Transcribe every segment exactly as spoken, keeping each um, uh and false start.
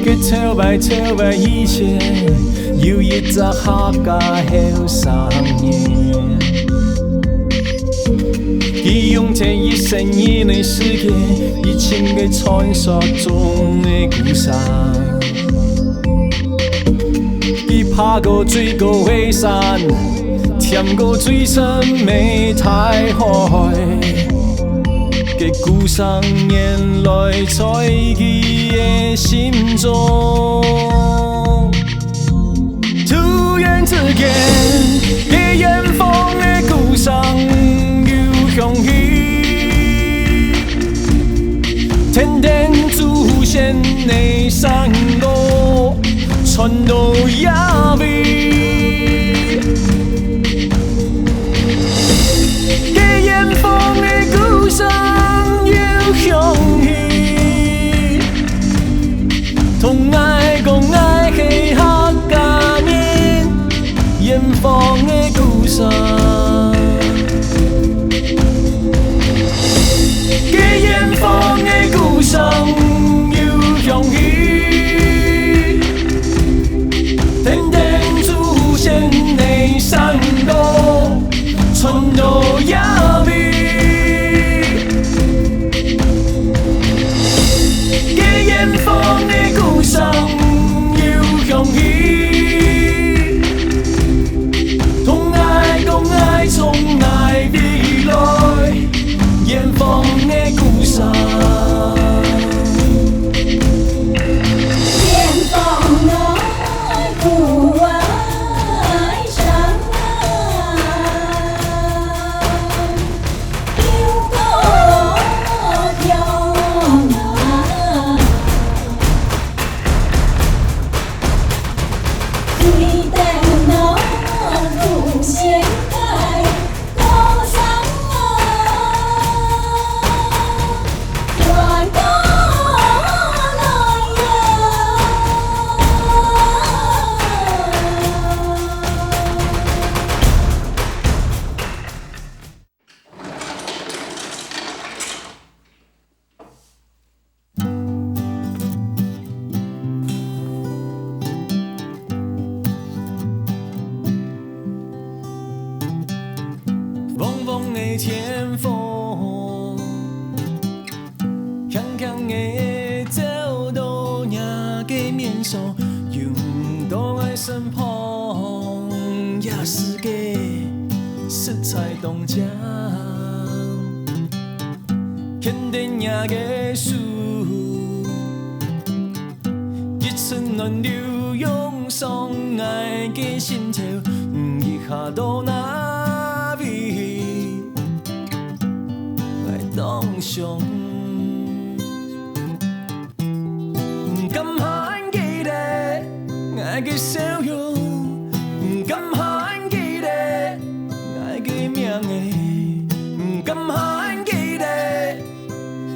佢頭擺頭擺以前，有一隻客家後生人，佢用盡一生人个時間，去尋該傳說中个故鄉。佢爬過最高个山， 跈過最深个大海，該故鄉原來在佢个心中。突然之間，該遠方个故鄉又響起，跈等祖先个山歌，傳到這位。 該遠方个故鄉又響起，同𠊎講𠊎係客家人，遠方个故鄉。該遠方个故鄉又響起， 跈等祖先个山歌，傳到這位。該遠方个故鄉又響起，同𠊎講𠊎從哪位來。 遠方个故鄉。遠方个故鄉啊，有多遠啊？ 黃黃个天風，輕輕个吹到若个面上，又毋到𠊎身旁，這世界實在當靚。 牽等若个手，一陣暖流湧上𠊎个心頭，一下到哪位，𠊎當想。 敢還記得𠊎个笑容？敢還記得𠊎个名仔？敢還記得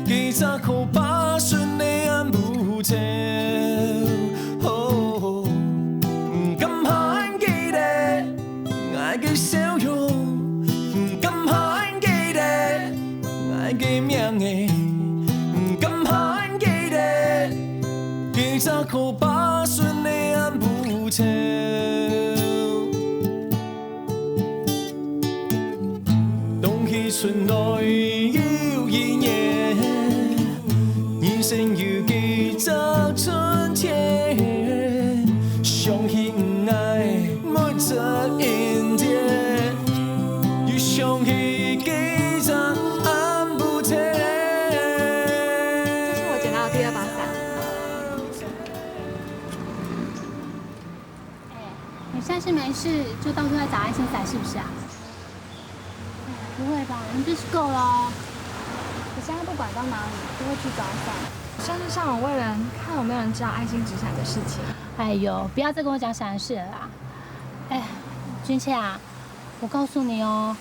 該隻靠巴sun个暗晡頭？哦，敢還記得 𠊎个笑容，敢還記得𠊎个名仔？敢還記得該隻靠巴sun个暗晡頭？當去春來又一年， 人生有幾隻春天，想起你愛每隻陰天，又想起幾隻暗晡天。這是我撿到的第二把傘。哎，你現在是沒事，就到處在找愛心傘，是不是啊？ 不會吧，你就是夠了哦。我現在不管到哪裡，都會去找傘。像是上网问人，看有没有人知道爱心纸伞的事情。哎呦，不要再跟我讲伞的事了啦。哎，君切啊，我告诉你哦，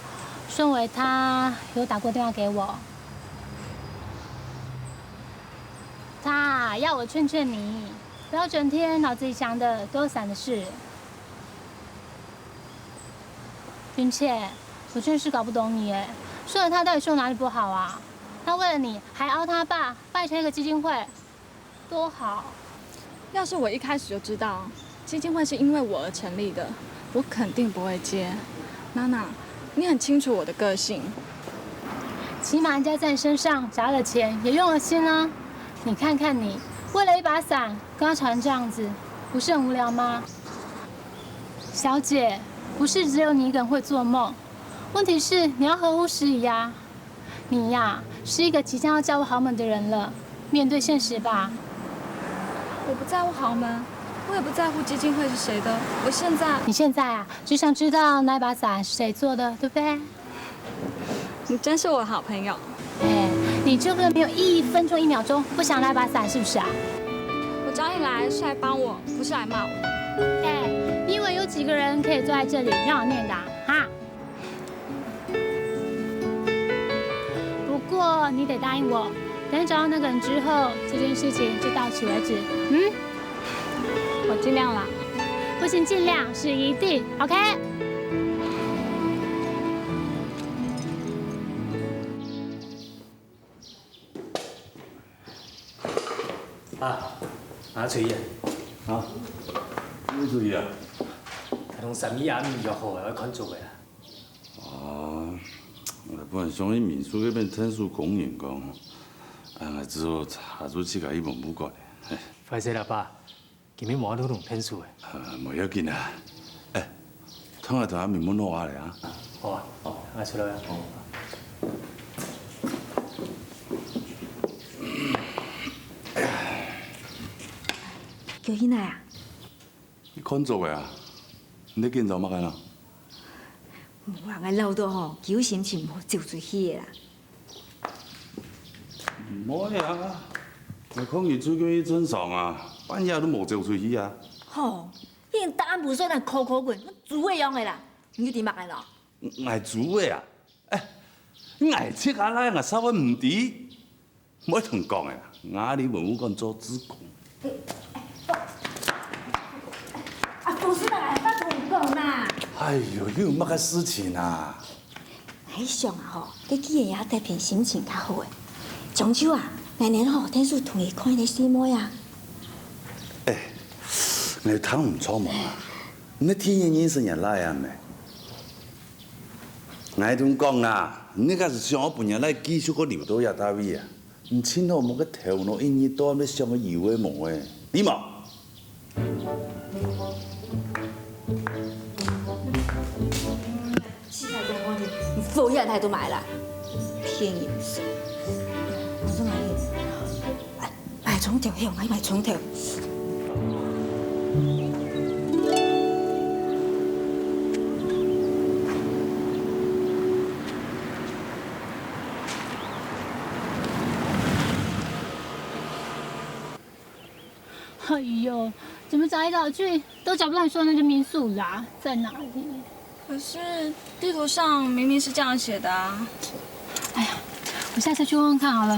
顺伟他有打过电话给我，他要我劝劝你，不要整天脑子里想的都是伞的事。君切，我真的是搞不懂你哎，顺伟他到底是有哪里不好啊？他为了你还凹他爸，拜成一个基金会，多好！要是我一开始就知道基金会是因为我而成立的，我肯定不会接。娜娜，你很清楚我的个性。起码人家在你身上砸了钱，也用了心啊。你看看你，为了一把伞跟他吵成这样子，不是很无聊吗？小姐，不是只有你一个人会做梦，问题是你要合乎时宜啊。你呀，是一个即将要嫁入豪门的人了，面对现实吧。我不在乎豪门，我也不在乎基金会是谁的。我现在……你现在啊，只想知道那把伞是谁做的，对不对？你真是我的好朋友。哎，你这个没有一分钟一秒钟不想那把伞，是不是啊？我找你来是来帮我，不是来骂我。哎，你以为有几个人可以坐在这里让我念的啊？哈？不过你得答应我，等找到那个人之后，这件事情就到此为止。嗯？我尽量啦。不行，尽量是一定，OK？啊，啊，崔姨。啊？你崔姨啊？同三姨阿姆约好，愛看做个啊。哦，𠊎本來想去民宿該片𢯭手工人講，啊，𠊎只好下晝自家去問問看。唉。壞勢啦，爸，今晡日無法度同𢯭手个。呃，無要緊啊。唉，同𠊎同阿明問好啊咧啊。好啊，好，𠊎出來啊。叫起來啊？ 你看做个啊？你緊張麼个呢？無啊，𠊎恅著吼，佢有心情無走出去个啦。毋會啊，𠊎看佢最近一陣爽啊，半夜都無走出去啊。吼，連答案毋算，恁考考滾，豬仔樣个啦，你知麼个咯？𠊎豬仔啊？唉，𠊎自家倈𠊎啥會毋知？ 莫同講个啦，𠊎哩文物館做志工。啊，毋係啦，莫同講啦。哎喲，又有麼个事情啊？𠊎想啊吼，佢既然也得病，心情較好个，將就啊，𠊎等吼，𢯭手同佢看一下細妹啊。哎，𠊎聽毋著無啊？你第一認識人倈仔咩？ 𠊎同你講啊，你該係想愛分人倈繼續个留到這搭位啊？你盡好莫个頭腦一日到暗想个有个無个，知無？你敷衍態度麼个啦，騙人！我說哪裡？ 買蔥頭，嘿，𠊎買蔥頭。哎喲，怎麼找來找去都找不到你說的那間民宿啦，在哪裡？可是地圖上明明是這樣寫的啊。哎呀，我下次去問問看好了。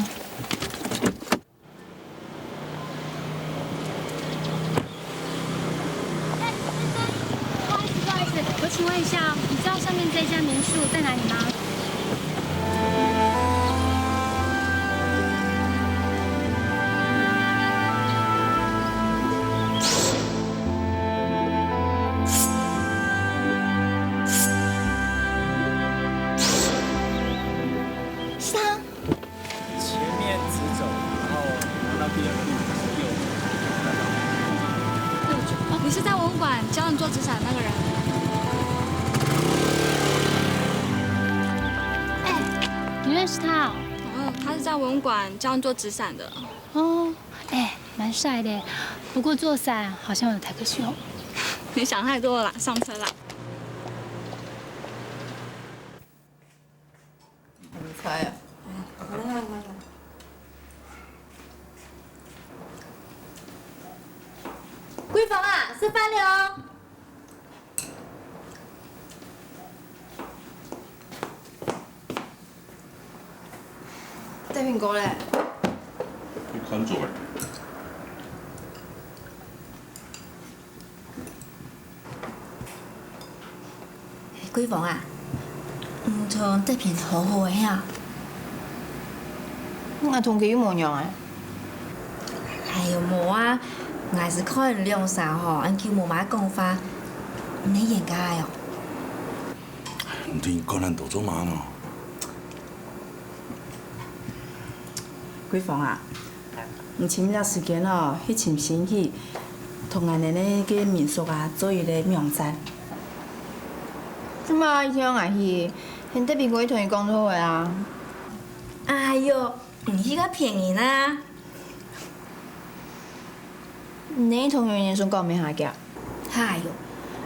哎，先生，不好意思，不好意思，我請問一下哦，你知道上面這家民宿在哪裡嗎？是他。 前面直走，然後那邊是右轉。哦，你是在文物館教人做紙傘那個人？哎，你認識他哦？嗯，他是在文物館教人做紙傘的。哦，哎，蠻帥的，不過做傘好像有點太可惜哦。你想太多了啦，上車啦。 很菜啊。好了，好了，好了。桂芳啊，食飯了哦。德平哥咧？你看做咩？ 桂芳啊，你同德平好好个啊？𠊎同佢又無仰仔。哎喲，無啊，𠊎係看你兩儕吼，恁久無麼个講話，你係冤家个哦？你聽佢講恁多做麼个呢？桂芳啊， 你尋一下時間哦，去尋新喜，同𠊎等个民宿啊做一個網站。做麼一定愛𠊎去？你德平哥同你講好个啊。哎喲，你去該騙人啊！你同有人想講麼个啊？ 哎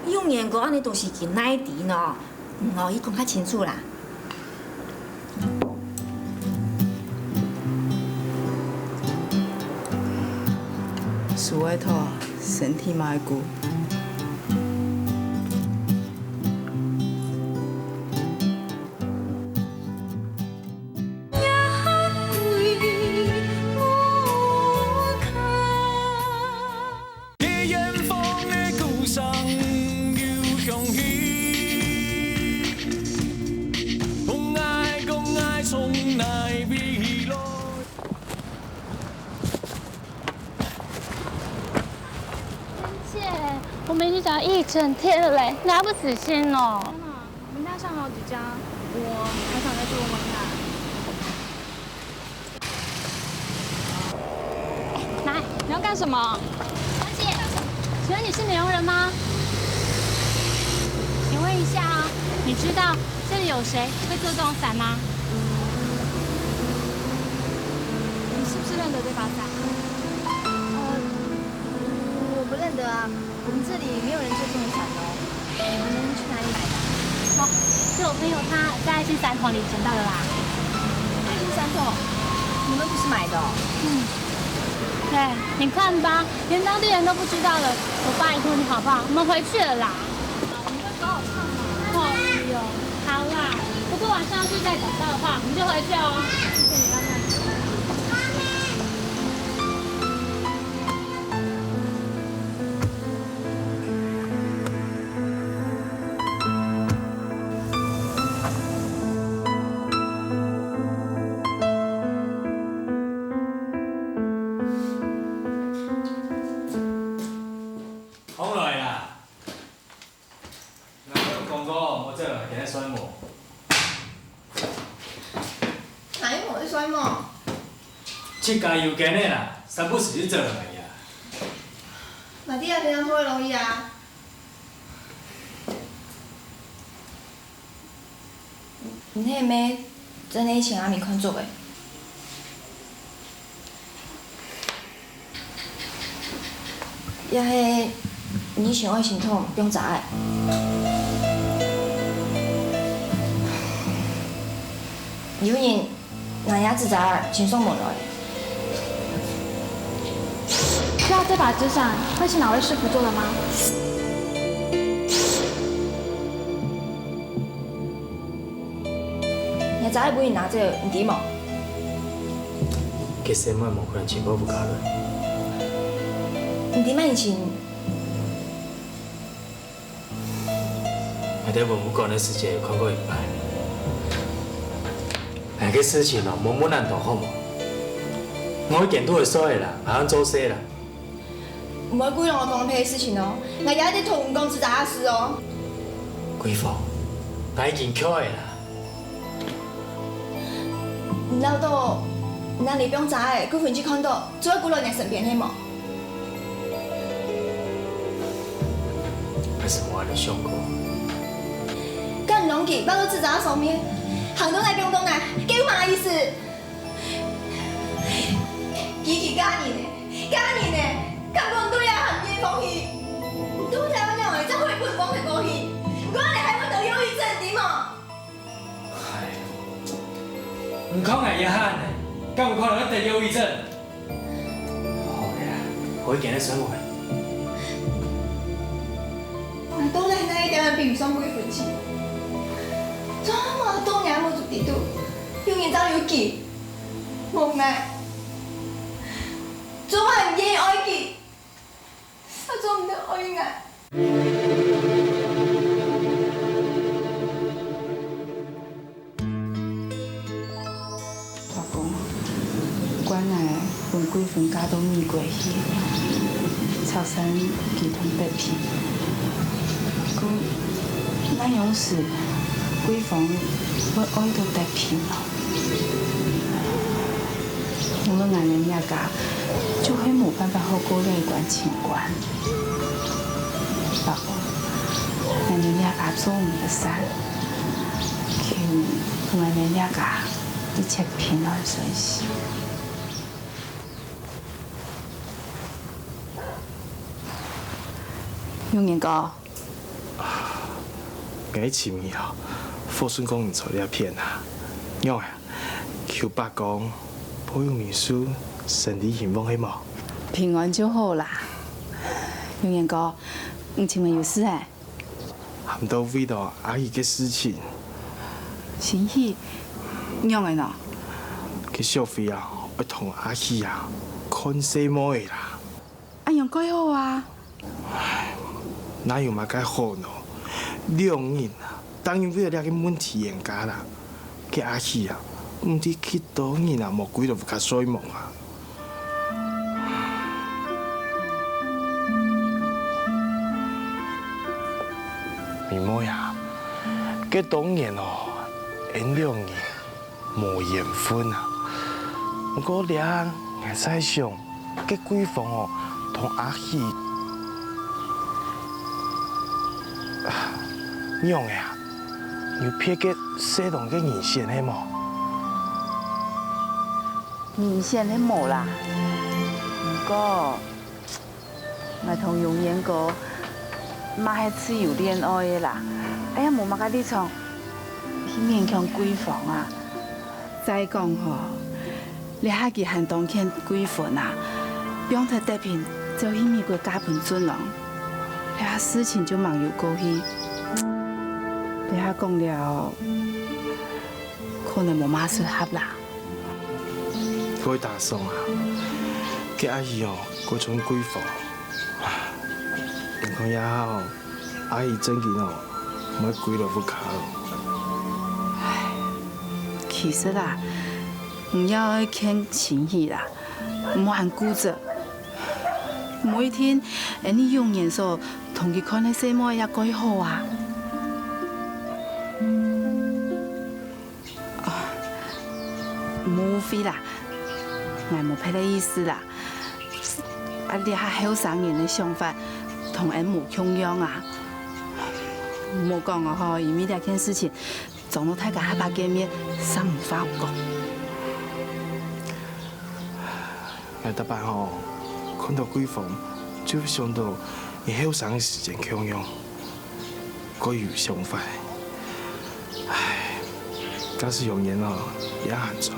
喲，有人講恁呢東西佢哪知呢？你愛去講較清楚啦。手愛痛，身體嘛愛顧。 姐，我們已經講一整天了嘞，你還不死心哦？ 我們家上好幾家，我還想再去問問看。哎，來，你要幹什麼？小姐，請問你是美容人嗎？請問一下哦，你知道這裡有誰會做這種傘嗎？你是不是認得這把傘？呃，我不認得啊。 我們這裡沒有人做這種傘哦。你們去哪裡買的啊？哦，就我朋友他在一間傘桶裡撿到的啦。一間傘桶？你們不是買的哦？嗯，對，你看吧，連當地人都不知道了，我拜託你好不好？我們回去了啦。你會好好看嗎？哦，有，好啦，不過晚上要是再找不到的話，我們就回去哦。謝謝你，拜拜。 放落來啦！𠊎有講過，莫再來跟𠊎睡目。 哪有無睡目？自家有間个啦，三不時就走來呀。哪裡啊，平常都會容易啊。你係毋係真个請阿明看做个？ 也係你想愛心痛放遮仔。有人拿若紙遮清爽無來。知道這把紙傘會是哪位師傅做的嗎？ 若遮仔分人拿走，你知無？佢生活無可能尋到屋下來。你知麼人尋？𠊎在文物館个時節有看過一擺。𠊎个事情哦，莫問恁多好無？𠊎已經肚會睡啦，𠊎愛做事啦。 毋好故意摎𠊎講該个事情哦，𠊎也一直同你講紙遮个事哦。桂芳，𠊎已經𤸁了啦。你恅著，若裡放遮个，佢分佢看著，就會歸來你身邊係無？還係無恁樣想過。該你摎佢放到紙遮上面，行到哪放到哪，該有麼个意思？ 佢，佢嫁人呢，嫁人呢，敢講對啊，還願放棄？你到底愛仰般正可以分佢放忒過去？毋過恁樣還會得憂鬱症，知無？哎喲，你看𠊎這下呢，敢有可能會得憂鬱症？好了啦，𠊎已經在生活。比上貴婦去。做麼个多年無做得到，有人正有佢，無𠊎，做麼个毋願意愛佢，煞做毋得愛𠊎？ 伯公，關愛分桂芬嫁到美國去，拆散佢同德平。故，哪央時桂芳會愛到德平呢？無論𠊎等這家，就係無辦法好過這一關情關。 伯公，𠊎等這家做毋得散，求𠊎等這家一切平安順心。永年哥，𠊎尋你啊，福順公園在這片啊，仰仔啊？ 求伯公保佑民宿順利興旺係無？平安就好啦。永年哥，你尋𠊎有事欸？還到為著阿喜个事情。心喜，仰仔呢？該小輝啊，愛同阿喜啊，看細妹仔啦。 恁樣蓋好啊！哪有麼个好呢？兩人啊，當然為了這个問題冤家啦。該阿喜啊，毋知幾多日啊，無歸到屋下睡目啊。妹妹啊，該當然哦，𫣆兩人 無緣分啊。毋過這𠊎在想，該桂芳哦，同阿喜，仰仔啊？有別个適當个人選係無？人選係無啦，毋過 𠊎同永年哥嘛係自由戀愛个啦，哎呀，無麼个立場去勉強桂芳啊。再講吼，這下佢還當譴桂芬啊，放忒德平走去美國嫁分俊郎，這下事情就吂有過去。這下講了，可能無麼適合啦。 過打爽啊！該阿姨哦，過像桂芳。你看這下哦，阿姨正經哦，毋會歸來屋下哦。其實啊，你也愛勸心喜啦，毋好恁固執。無一定，𫣆俚永年所同佢看个細妹也蓋好啊。 哦，無誤會啦，𠊎無別个意思啦。啊，這下後生人个想法同𫣆無共樣啊。莫講哦吼，因為這件事情，撞到大家下擺見面，煞無話講。𠊎逐擺吼，看到桂芳，就會想到你後生个時節共樣。 蓋有想法。唉，假使永年哦，也還在，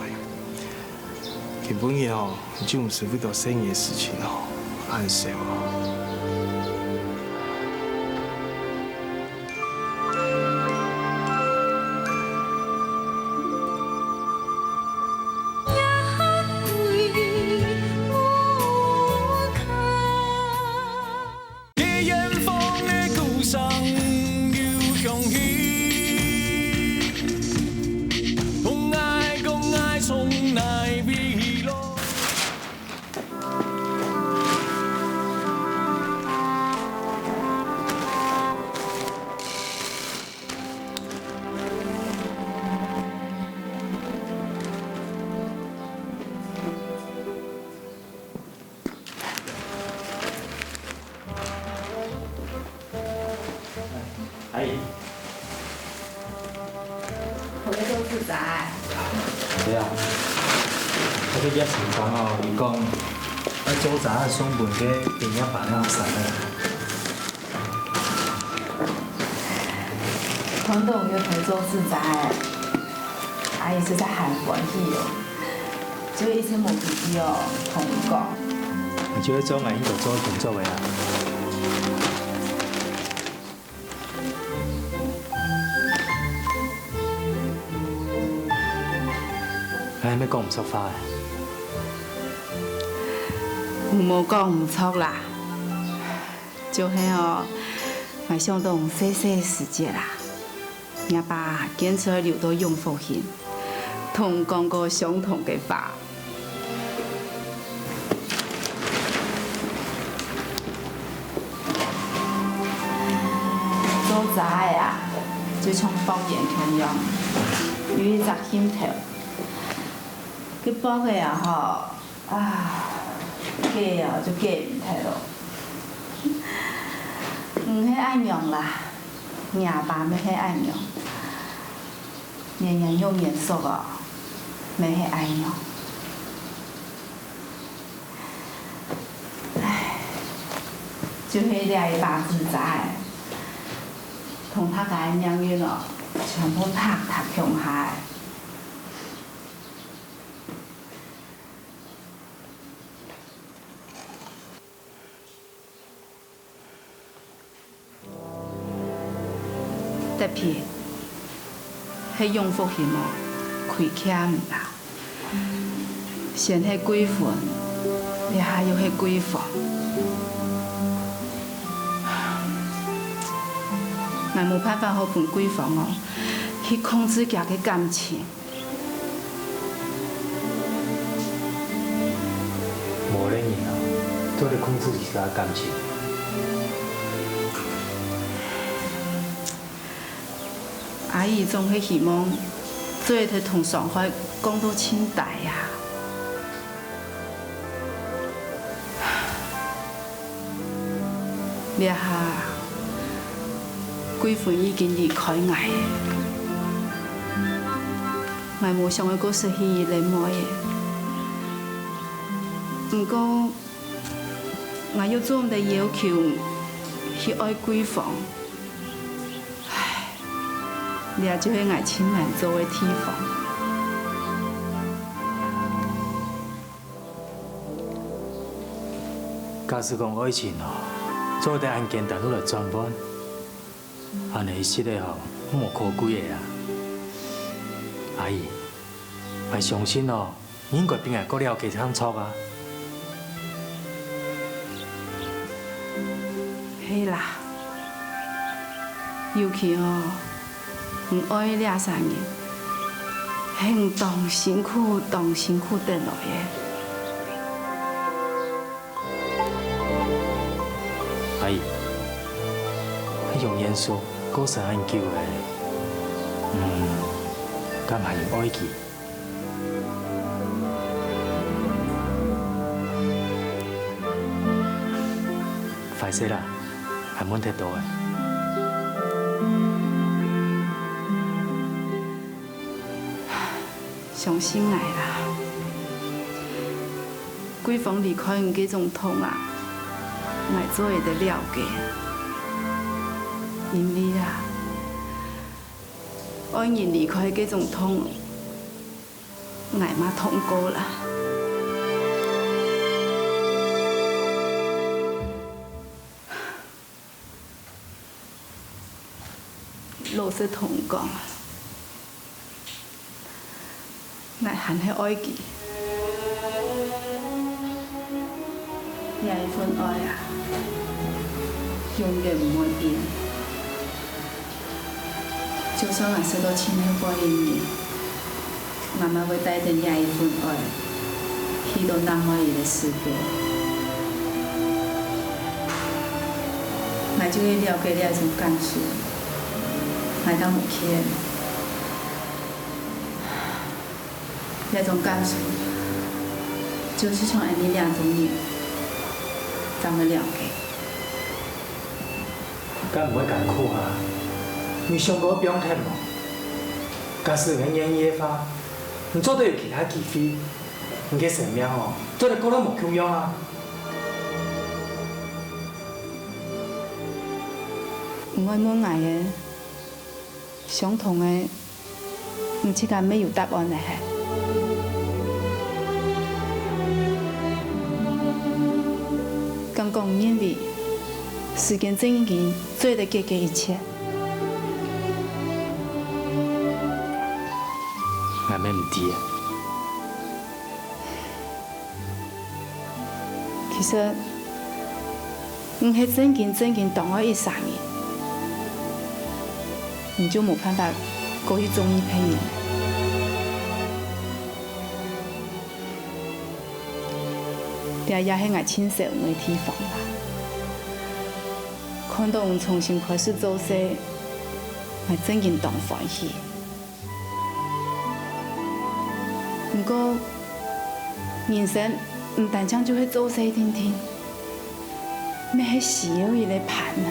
今晡日哦，你就毋使為著細人个事情哦，恁愁哦。阿姨。我在做紙紮。對啊，我這隻先生哦，佢講，愛做紮送分該畢業班个學生个。看到你有在做紙紮，阿姨實在還歡喜哦。 就一直無回去哦，同你講。你就會做𠊎應該做个工作个啊。你講毋著話欸。𠊎無講毋著啦，就係哦，𠊎想到細細時節啦，若爸堅持愛留到永福興，同講過相同个話。 做遮个啊，就像福緣共樣，有一隻興頭，佢㧒个啊吼，啊，解啊就解毋忒咯。毋係恁樣啦，若爸乜係恁樣，年年有年熟哦，乜係恁樣。 唉，就係這一把紙遮仔，同大家个命運哦，全部䌈䌈共下仔。 德皮，係永福興無？虧欠毋大。先係貴芬，這下又係貴芳。𠊎無辦法好分貴芳哦，去控制厥个感情。 無論人啊，做得控制自家感情。阿姨總係希望做得同傷害降到盡低啊。 這下，貴芬已經離開𠊎了。𠊎無想愛過失去佢个妹仔。毋過，𠊎又做毋得要求去愛貴芳。唉，這就係𠊎盡難做个地方。 假使講愛情吼，做得恁簡單就來轉換，恁呢一息仔吼，無可貴个啊。阿姨，𠊎相信哦，你應該比𠊎較了解正著啊。係啦，尤其哦， 你愛這儕人，係你當辛苦、當辛苦得來个。阿姨，係楊彥叔過身恁久了，嗯，敢還有愛佢？ 壞勢啦，還問忒多了。相信𠊎啦，貴芳離開你該種痛啊，𠊎做得了解。因為啊， 愛人離開該種痛，𠊎嘛痛過啦。老實同你講， 𠊎還係愛佢。這一份愛啊，永遠毋會變。就算𠊎食到盡後背个日，𠊎嘛會帶等這一份愛，去到另外一個世界。𠊎就會了解這種感受，𠊎當無欠。 這種感受，就係像𠊎等這種人，正會了解。敢毋會艱苦啊？你想過放忒無？假使你願意个話，你做得有其他機會，你个生命哦，做得過到無共樣啊！毋愛問𠊎个，相同个， 你自家乜有答案了係？敢講你認為時間正經做得解決一切？𠊎乜毋知啊。其實，你係正經正經當愛一儕人，你就無辦法過去中意別人。這也係𠊎盡愁你个地方啦。看到你重新開始做事，𠊎正經當歡喜。 毋過，人生毋單淨就係做事定定，乜係需要一個伴啊。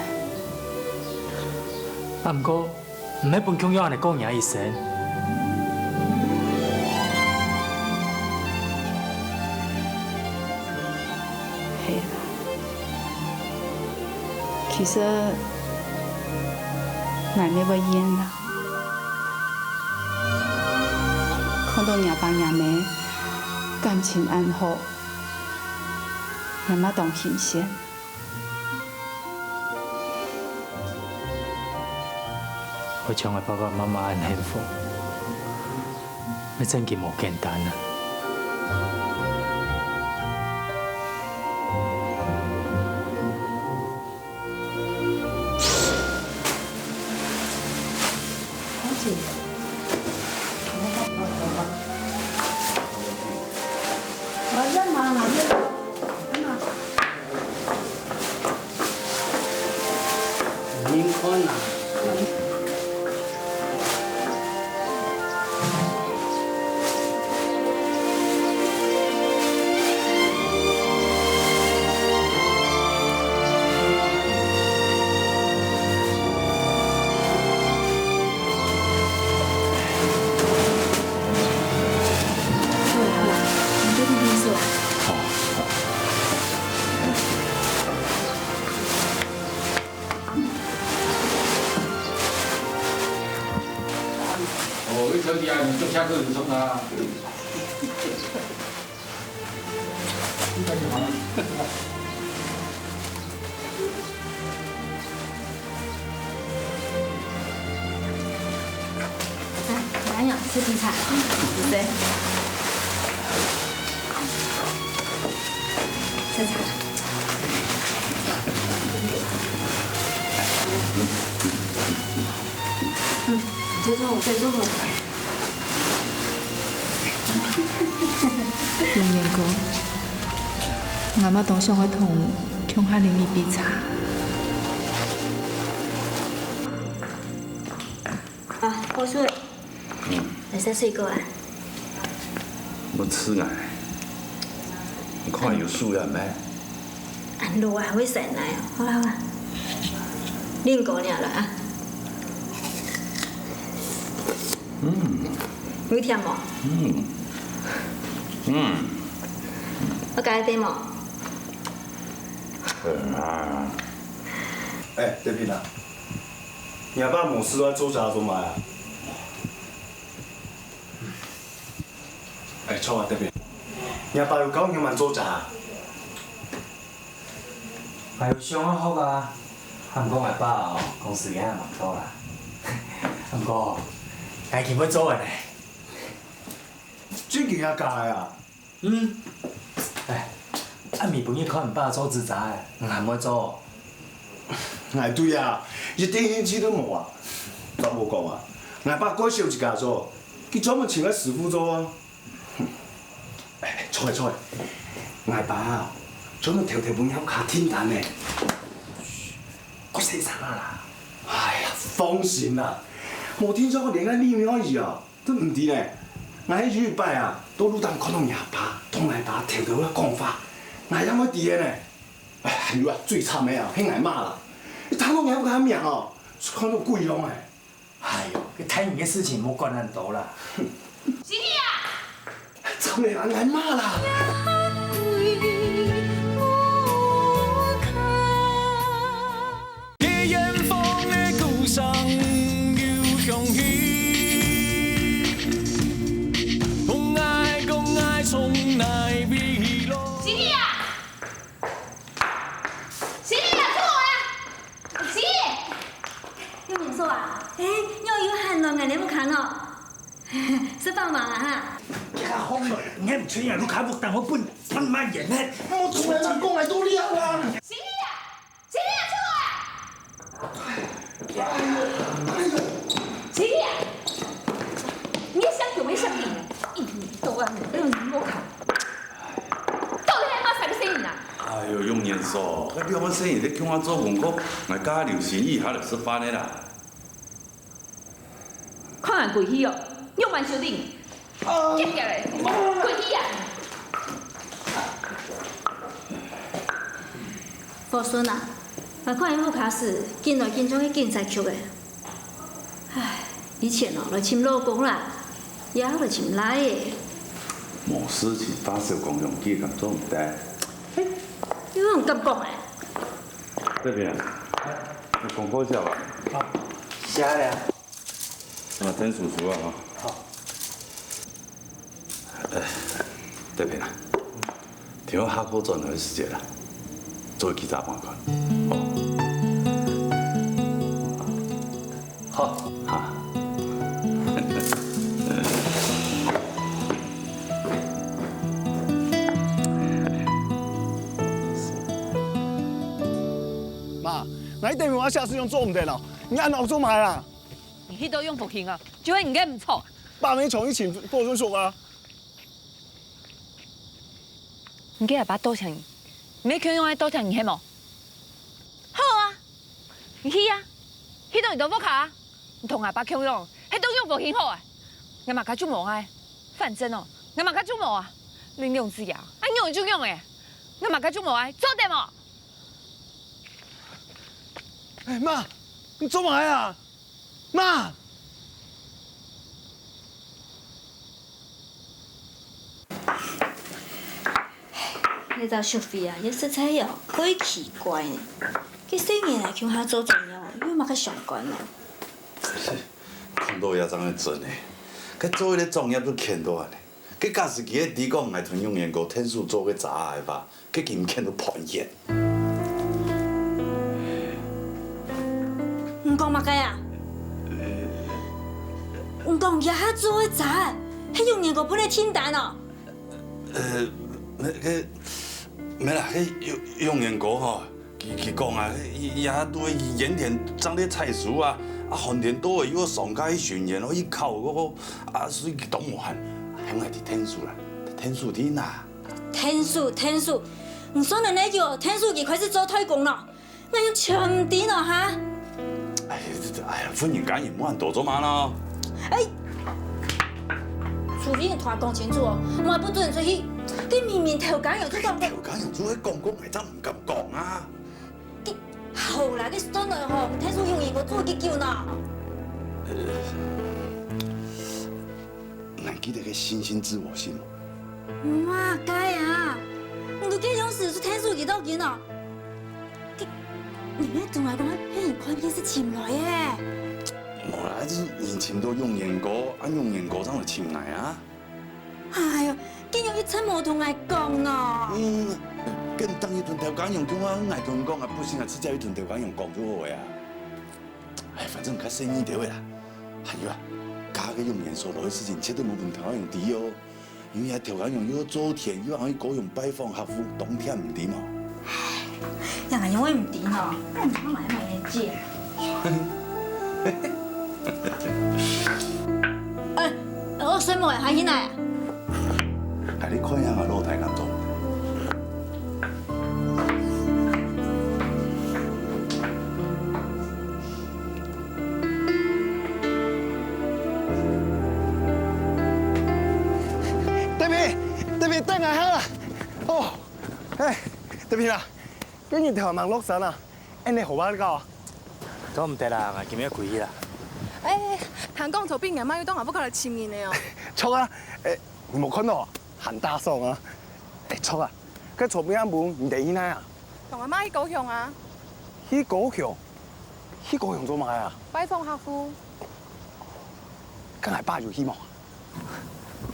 啊，毋過，毋係分共樣恁呢過若一生。係啦，其實，𠊎乜會厭啦。 看到若爸若姆感情恁好，𠊎嘛當欣羨。會像𠊎爸爸媽媽恁幸福，乜正經無簡單啊！ 哦，你小姐啊，你做下个人送啊。 來，來呀，吃披薩。謝謝。吃茶。嗯，再坐，再坐。 永年哥，𠊎嘛當想愛同你共下啉一杯茶。啊，喝水。嗯。來，再睡過啊。我吃啊，你看有事了沒？ 恁老啊，還會使奶哦。好啦好啦，啉過了啦啊。嗯。有甜無？嗯。嗯。我加一杯無？嗯啊。哎，德平啊，你阿爸無事愛做啥做嘛啊？ 哎，坐啊，德平。若爸有教你仰般做茶啊？𠊎有想愛學啊，毋過𠊎爸哦，講時間還吂到啦。毋過，𠊎盡會做个呢。真个也假个啊？嗯。哎，暗暝半夜看你爸做紙紮个，你還毋會做？哎，對啊，一點興趣都無啊。照我講啊，𠊎爸蓋少自家做，佢專門請个師傅做啊。 哎，坐咧，坐咧。𠊎爸啊，專門偷偷分若屋下訂單呢。噓，過細聲啦。哎呀，放心啦，無聽說過連个李妙儀啊，都毋知呢。𠊎係有一擺啊，到路頂看到若爸同𠊎爸偷偷个講話，𠊎也會知个呢。哎，還有啊，最慘个啊，係𠊎媽啦。一聽到若屋下名哦，就看到鬼樣个。 哎喲，該大人个事情莫管恁多啦。心怡啊！做咩啊，𠊎媽啦！心怡啊！心怡啊，出來啊！ 心怡，你毋使啊？哎，你有閒來𠊎兜屋下喏？食飽吂啊哈？這下風了，你毋出來，你看屋頂會分，分滿煙呢。莫出來啦，講啊，哦，該兩个細人仔共下做功課，𠊎教下留心一下就食飯个啦。看恁鬼氣哦，仰般修訂？啊！夾夾个，鬼氣啊！福順啊，𠊎看你屋下時，緊來緊像係警察局个。 唉，以前哦，來尋老公啦，這下來尋倈仔。無事情發燒講兩句，敢做毋得？你仰敢講誒？這邊啊，你功課寫吧。好，寫了。啊，等叔叔啊，哈。好。 呃，德平啊，聽講下課轉來个時節啦，做記者看看，哦。好。哈。媽，𠊎一定愛寫信仰做毋得咯，你恁樣做麼个啊？你去到永福興啊，就係你个毋著。爸姆從以前都就熟啊。 你个阿爸多謝你，你个共樣愛多謝你係無？好啊，你去啊，去到你兜屋下啊，你同阿爸共樣，係到永福興好啊。𠊎麼个就無愛，反正哦，𠊎麼个就無啊。你兩子爺，愛仰就仰誒，𠊎麼个就無愛，做得無？哎，媽，你做麼个啊？ 媽！這隻淑妃啊，也實在哦，過奇怪呢。佢細人仔共下做作業哦，又有麼个相關呢？看到也正係真誒，該做一個作業都譴到恁呢。 該假使佢係知講𠊎同永年哥𢯭手做个查仔个話，該今譴到半夜。你講麼个啊？你講這下做个查仔，係永年哥分你訂單哦？呃，該，該，無啦，該永，永年哥吼， 佢，佢講啊，佢，佢也都係鹽田正在採收啊，啊，寒天到了又愛上街去巡園，去烤肉，啊，所以佢當無閒，喊𠊎去𢯭手啦，𢯭手定啊。𢯭手，𢯭手，你算恁久，𢯭手佢開始做代工咯，𠊎又全毋知咯哈。哎呀，這，哎呀，婦人家人莫恁多做麼个咯。哎，淑妃你同𠊎講清楚哦，莫分人出去，佢明明頭家娘就講過。頭家娘就係講過，𠊎正毋敢講啊。 好啦，該算來吼，𢯭手永年哥做幾久呢？呃，你記得該信心自我信無？麼个啊？你都該樣式就𢯭手幾多斤哦？該，你乜同𠊎講，係你看電視尋來个？無啦，就係人尋到永年哥，啊，永年哥正來尋𠊎啊。 哎喲，竟然一直無同𠊎講呢。嗯，該當日同頭家娘講啊，𠊎同你講啊，不行啊，直接去同頭家娘講就好个啊。哎，反正較細義兜个啦。還有啊，嫁个永年嫂落个事情絕對莫分頭家娘知哦，因為啊頭家娘又愛做田，又愛去高雄拜訪客戶，當忝毋知無？ 呀，𠊎仰會毋知呢？嗯，𠊎買買个姐。哎，我睡目還起來。哎，你看一下𠊎老弟敢做？ 德平，德平，等𠊎下啦！哦，哎，德平啊，今日頭還吂落山啊，恁呢好無搞啊？做毋得啦，𠊎今日開去啦。哎，聽講昨晡日阿媽又到𠊎屋下來尋人呢哦。著啊，哎，你無看到啊？還打爽啊！哎，著啊，該昨晡暗晡你兜去哪啊？同阿媽去高雄啊。去高雄？ 去高雄做麼个啊？拜訪客戶。該𠊎爸有去無？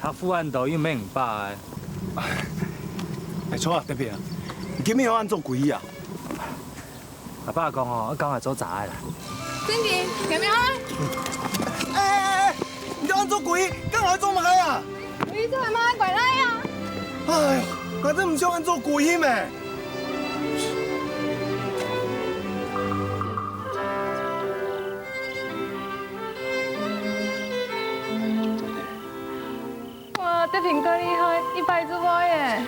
客戶恁多又毋係你爸个。哎，著啊，德平啊，你今晡日愛仰做歸去啊？阿爸講哦，愛教𠊎做查仔啦。正經，今晡日愛。哎哎哎，你愛仰做歸去，教𠊎做麼个啊？ 你做阿媽个乖倈啊！哎喲，𠊎真毋想恁做歸去咩！哇，德平蓋厲害，一擺就會耶！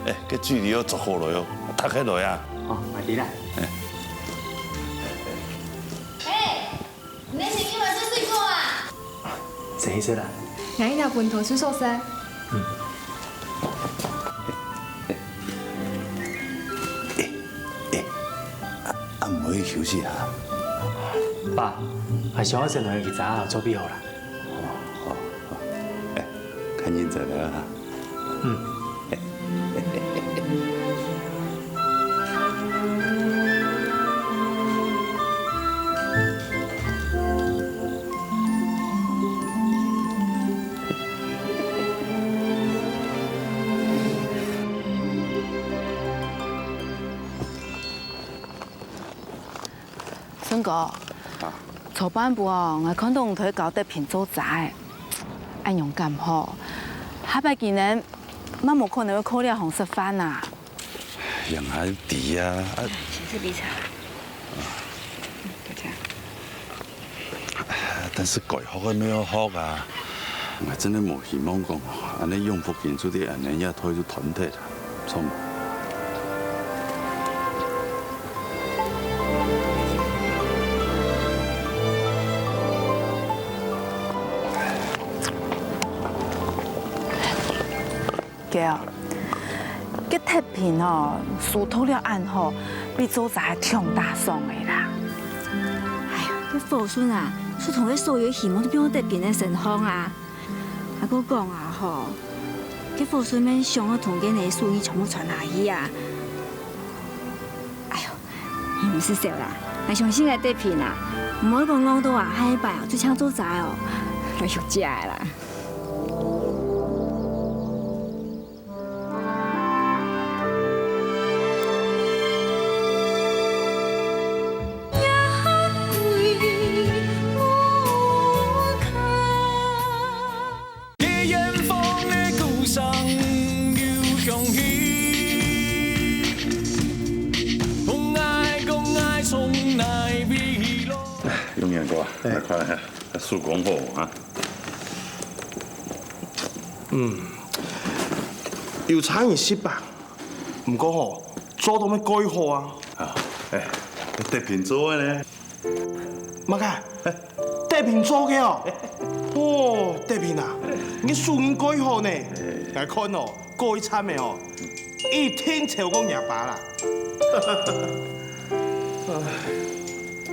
哎，該水梨仔做好了喲，打開來啊。哦，快點啦。哎，你个生意嘛真水果啊？生意做啦。𠊎這下分頭去收拾。嗯。哎，哎，啊，啊，毋會休息啊？爸，𠊎想愛先同你去查下做備好啦。好，好，好。哎，看你怎麼樣啊？ 嗯。順哥，昨晡晡哦，𠊎看著你在該摎德平做賊仔，恁樣敢好？下擺佢等乜無可能會靠這項食飯啊？仰會知啊？啊，先去備茶。嗯，多謝。但是該學个乜愛學啊，𠊎真个無希望講，恁呢永福金就在恁呢這代就斷忒啊。 哥，該德平哦，書讀了恁好，比做賊還強打爽个啦。哎呀，該火順啊，就同佢所有希望都放在德平个身上啊。 啊，過講啊吼，該火順乜想愛同該兜手藝全部傳下去啊。哎喲，你毋使愁啦，𠊎相信𠊎德平啊，毋會講戇到啊，下一擺啊，就像做賊哦，𠊎有食个啦。 永年哥啊，哎。來看一下，手工好啊。嗯，有差一息吧，毋過吼，做到乜蓋好啊。啊，哎，德平做个呢？麼个？哎。德平做个哦？哦，德平啊，你手藝蓋好呢。哎。𠊎看哦， 過一站个哦，一定超過若爸啦。唉，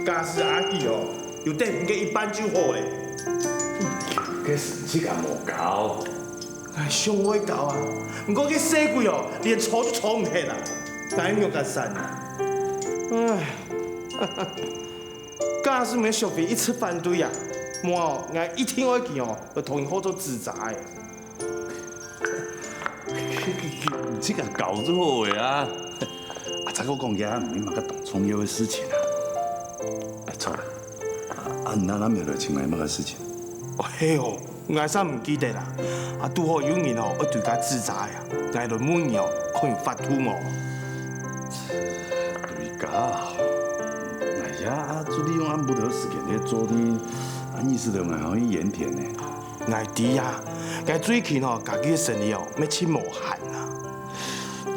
假使阿喜哦，有得你个一半就好咧。該成績也無交。唉，想愛交啊，毋過該細鬼哦，連坐都坐毋核啊，哪有恁个散啊？唉，假使毋係淑芬一直反對啊，無，𠊎一定愛佢哦，愛同佢好做紙紮个。 你自家搞就好个啊！啊，再過講，這毋係麼个當重要个事情啊。哎，著啦，啊，啊，你那那沒有來請𠊎麼个事情？哦，係哦，𠊎煞毋記得啦。啊，拄好有人哦，愛追加紙紮呀，𠊎來問你哦，看有法度無？追加啊，哎呀，啊，就利用暗晡頭个時間來做呢，啊，意思就𠊎好去鹽田呢。 𠊎知啊，𠊎最近吼，家己个生理哦，乜盡無閒啊。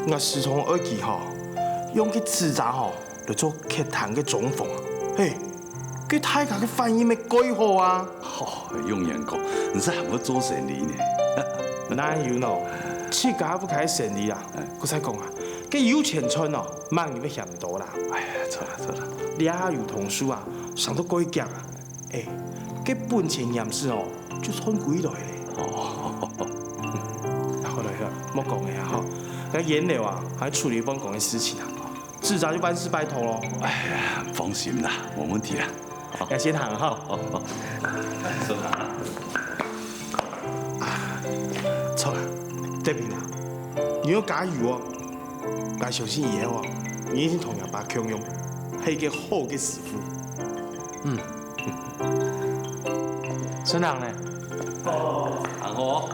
𠊎時常愛佢吼，用該紙紮吼來做客廳个裝潢啊。嘿，該大家个反應乜蓋好啊。哦，永年哥，你係還會做生理呢？哪有喏，自家屋下个生理啊，哎。過再講啊，該有錢賺哦，麼人乜嫌毋到啦。哎呀，著啦，著啦。這下有通訊啊，省到蓋遽啊。 哎，該本錢嚴實哦，就賺歸來咧。哦。好了好了，莫講了啊吼，該鹽寮啊，還處理辦公个事情啊，紙紮就萬事拜託咯。哎呀，放心啦，無問題啦。𠊎先行哈。好，好，好。先行啊。啊，著啊，德平啊，你愛加油哦。𠊎相信以後啊，你一定同若爸共樣，係一個好个師傅。 嗯。順行呢？哦，行好。啊，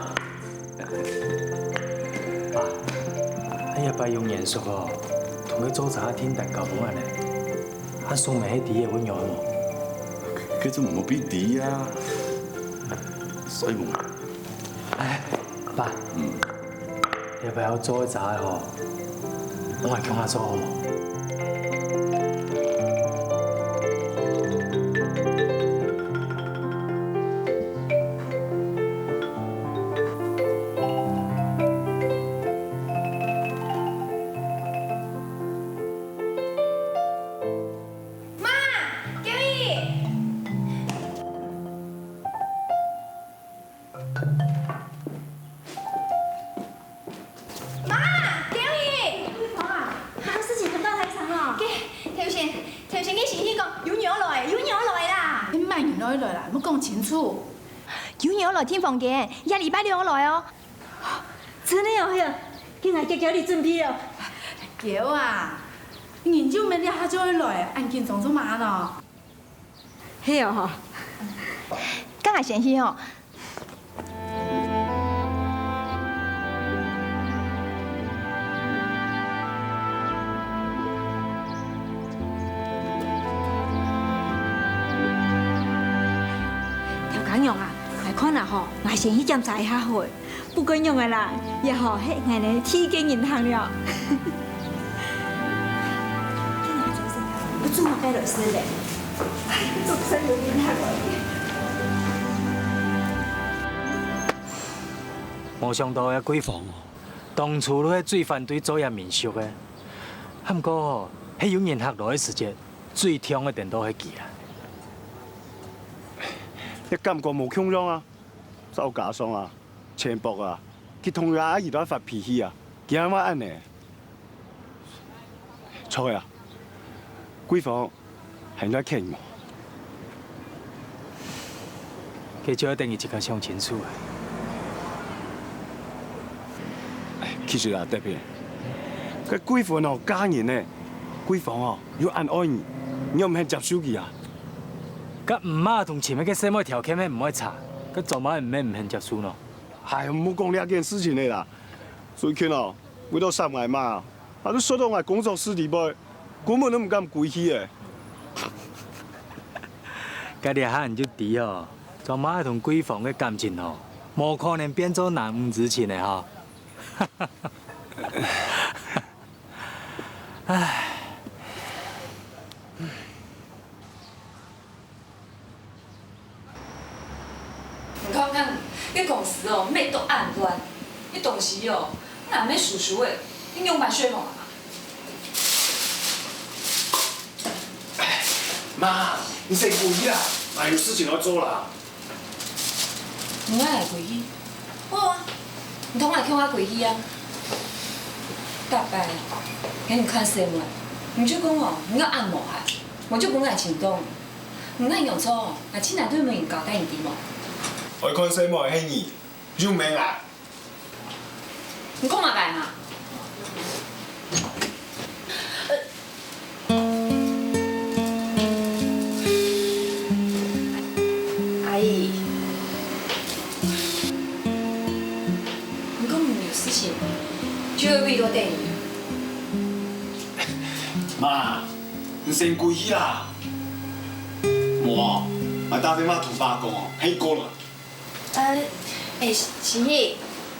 哎呀，拜用眼熟哦，同佢做茶訂單搞不完呢。啊，送美黑底也會有無？這種無必要啊。所以嘛。哎，爸。嗯。這擺愛做一隻吼，摎𠊎共下做好無？媽，救命！ 媽，救命！媽，有事情，你到哪位哦？該，頭先，頭先該先生講，有人來，有人來啦！你麼人來來啦？莫講清楚。有人來訂房間，這禮拜六來哦。真个哦，係啊，該𠊎遽遽來準備哦。嬌啊，人就毋係這下就愛來，恁緊張做麼个呢？ 係哦吼。該𠊎先去吼。頭家娘啊，𠊎看啊吼，𠊎先去檢查一下好了。 不管仰仔啦，這下係𠊎等第一個人客了。愛煮麼个來食咧？哎，總算有人客了。無想到這貴芳哦，當初就係最反對做這民宿个，毋過哦，係有人客來个時節，最暢个顛倒係佢啊。這感覺無共樣啊！ 再加上啊，錢伯啊，佢同佢阿姨都發脾氣啊，佢仰會恁呢？著啊，貴芳還在譴無？該就愛等佢自家想清楚啊。其實啊，德平，該貴芳哦，嫁人呢，貴芳哦，又恁愛你，你又毋肯接受佢啊？該姆媽同尋个該細妹條件係毋會差，該做麼个毋係毋肯接受呢？ 唉，莫講這件事情了啦。最近哦，為著閃𠊎媽，佢就縮到𠊎工作室裡背，根本都毋敢歸去咧。該這下你就知哦，做麼个同貴芳个感情哦，無可能變做男女之情个吼。唉。 你看看，這公司哦，乜都恁亂，這東西哦，恁樣乜收收仔，你仰般睡無啊？媽，你先歸去啦，𠊎有事情愛做啦。你愛𠊎歸去？好啊，你同𠊎共下歸去啊！逐擺，該你看細妹，你就講哦，你愛恁無閒，無就分𠊎尋到。 你恁樣做，𠊎盡難對麼人交代你知無？愛看細妹係你，又毋係𠊎。你講麼个啊？阿姨，你講你有事情，就愛為著等你。媽，你先歸去啦。 無，𠊎打電話同爸講哦，係你過來。呃，欸，心怡，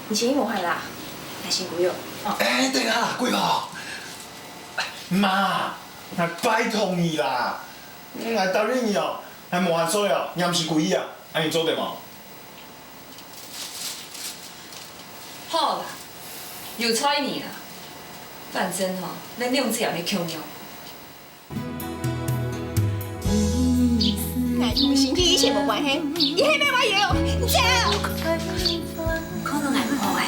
你先去無閒啦，𠊎先歸哦。哦。欸，等下啦，貴芳。媽，𠊎拜託你啦，𠊎答應你哦，𠊎無閒睡哦，你臨時歸去啊，恁樣做得無？好啦，有睬你啦，反正吼，恁兩隻也無共樣。 𠊎同心怡一切無關係，你係麼个話語哦？你走！看到𠊎毋好欸。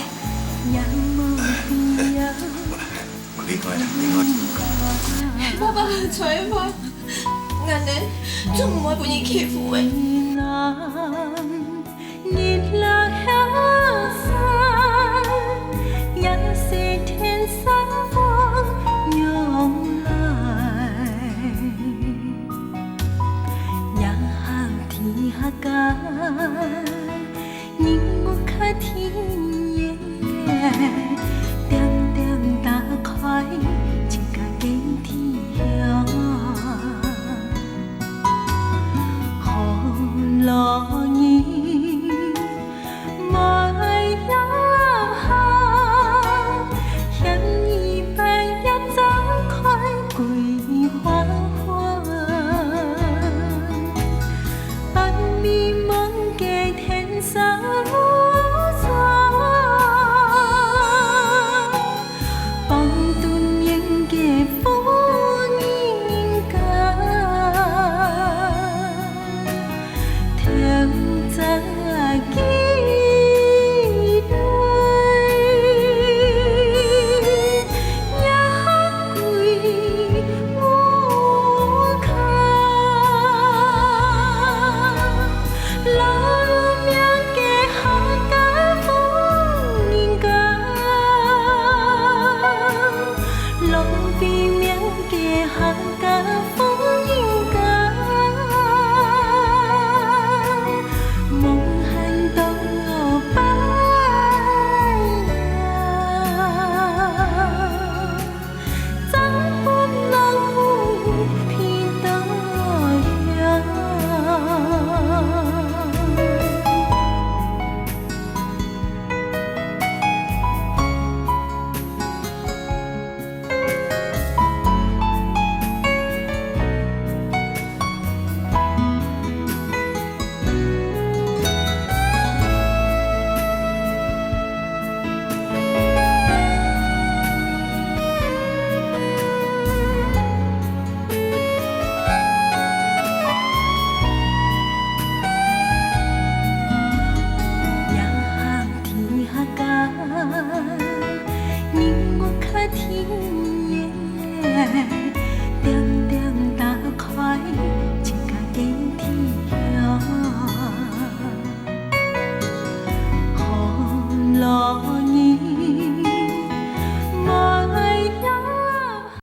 爸爸，出來吧，𠊎呢，總毋會分你欺負欸。